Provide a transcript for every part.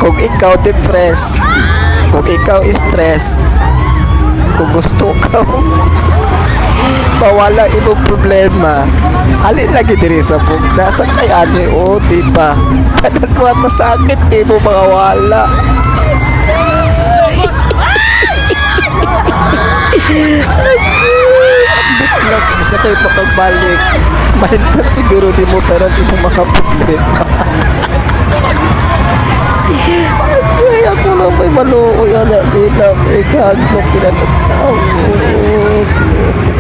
Kung ikaw depressed, kung ikaw stress, kung gusto ka mawala imong problema, halin lagi diri sa Bugna sa kay ani, oh, di ba? Tanan mga masakit imo mga wala. Ambot lang kung kayo makagbalik. Mahintan siguro di mo tanan imong mga problema. Ay, ako na may maluoy ana di na may kaglok pinatataw.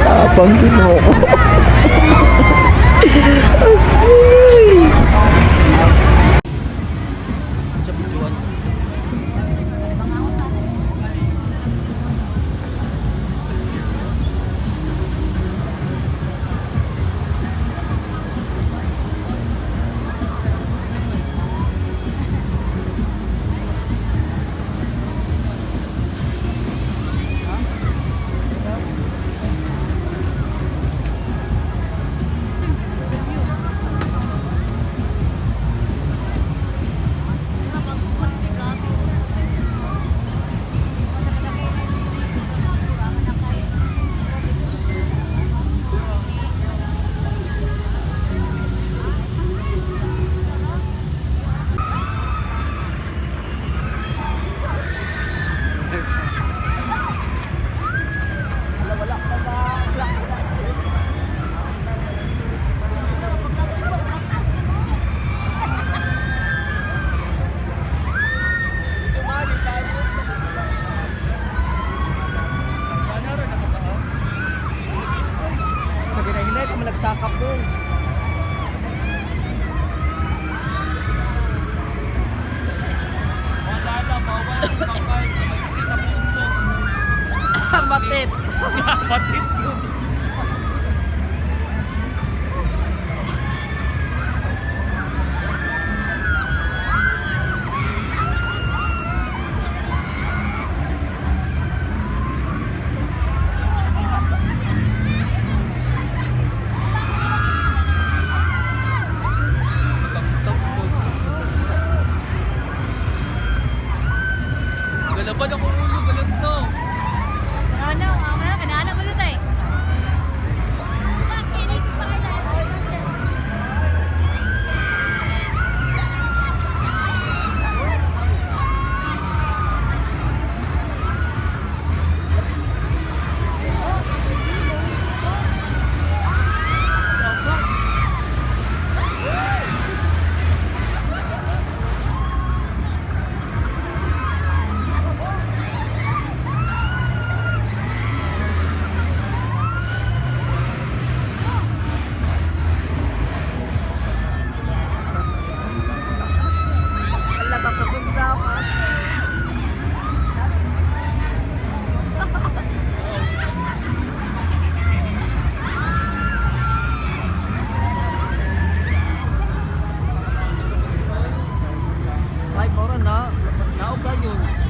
Tabang Ginoo. Ay. Sa videoan. Naginahinay pa malagsakap po. Wala na, bawal ang pangkay. May sakit sa puso. Matit. Matit yun. Galaban ako ulo, galanto. Ano, mamaya kanana mo dito eh. Ala kakusog na pa. Ay, mora na. Naog yun.